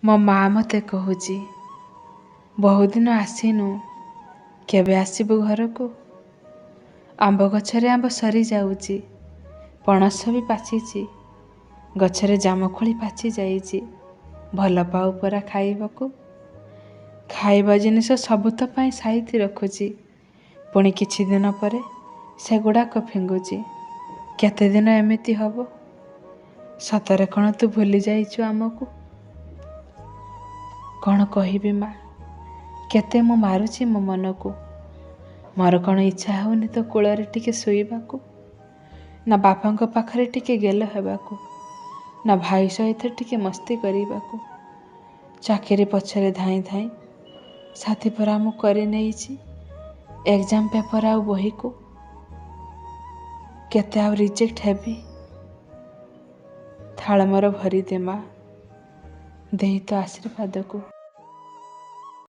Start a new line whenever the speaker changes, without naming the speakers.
ମୋ ମା ମୋତେ କହୁଛି, ବହୁଦିନ ଆସିନୁ, କେବେ ଆସିବୁ ଘରକୁ? ଆମ୍ବ ଗଛରେ ଆମ୍ବ ସରିଯାଉଛି, ପଣସ ବି ପାଚିଛି, ଗଛରେ ଜାମୁକୋଳି ପାଚି ଯାଇଛି, ଭଲ ପାଉ ପରା ଖାଇବାକୁ। ଖାଇବା ଜିନିଷ ସବୁ ତୋ ପାଇଁ ସାଇତି ରଖୁଛି, ପୁଣି କିଛି ଦିନ ପରେ ସେଗୁଡ଼ାକ ଫିଙ୍ଗୁଛି। କେତେଦିନ ଏମିତି ହେବ? ସତରେ କ'ଣ ତୁ ଭୁଲି ଯାଇଛୁ ଆମକୁ? କ'ଣ କହିବି ମା, କେତେ ମୁଁ ମାରୁଛି ମୋ ମନକୁ। ମୋର କ'ଣ ଇଚ୍ଛା ହେଉନି ତୋ କୂଳରେ ଟିକେ ଶୋଇବାକୁ, ନା ବାପାଙ୍କ ପାଖରେ ଟିକେ ଗେଲ ହେବାକୁ, ନା ଭାଇ ସହିତ ଟିକେ ମସ୍ତି କରିବାକୁ। ଚାକିରି ପଛରେ ଧାଇଁ ଧାଇଁ ସାଥୀ ପରା ମୁଁ କରିନେଇଛି ଏକ୍ଜାମ୍ ପେପର୍ ଆଉ ବହିକୁ। କେତେ ଆଉ ରିଜେକ୍ଟ ହେବି? ଥାଳ ମୋର ଭରିଦେ ମା, ଦେଇ ତୋ ଆଶୀର୍ବାଦକୁ।